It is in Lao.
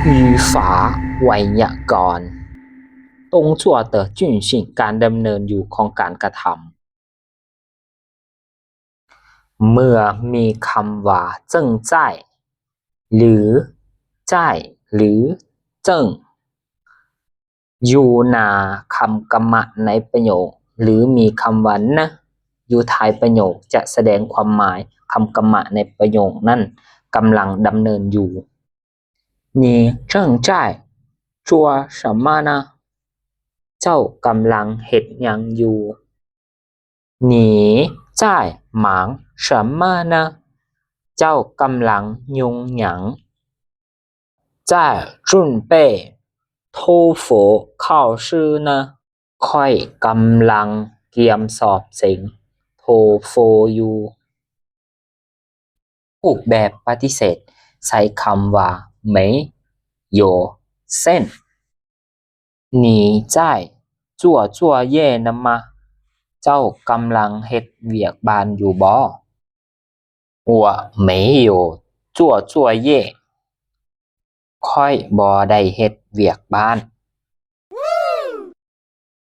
语法 ໄວຍາກອນ 动作的进行 ການດຳເນີນຢູ່ຂອງການກະທຳ. ເມື່ອມີຄຳວ່າ 正在 ຫຼື 在 ຫຼື 正 ຢູ່ໜ້າຄຳກຳມະໃນປະໂຫຍກ ຫຼື ມີຄຳວ່າ 呢 ຢູ່ທ້າຍປະໂຫຍກ ຈະສະແດງຄວາມໝາຍຄຳກຳມະໃນປະໂຫຍກນັ້ນກຳລັງດຳເນີນຢູ່. 你正在做什么呢？ ເຈົ້າກຳລັງເຮັດຫຍັງຢູ່? 你在忙什么呢？ ເຈົ້າກຳລັງຫຍຸ້ງຫຍັງ? 在准备托福考试呢。 ຂ້ອຍກຳລັງກຽມສອບເສັງໂທເຟຢູ່. ຮູບແບບປະຕິເສດ ໃຊ້ຄຳວ່າ 没有。 你在做作业呢吗？ ເຈົ້າກຳລັງເຮັດວຽກບ້ານຢູ່ບໍ່? 我没有做作业。 ຂ້ອຍບໍ່ໄດ້ເຮັດວຽກບ້ານ.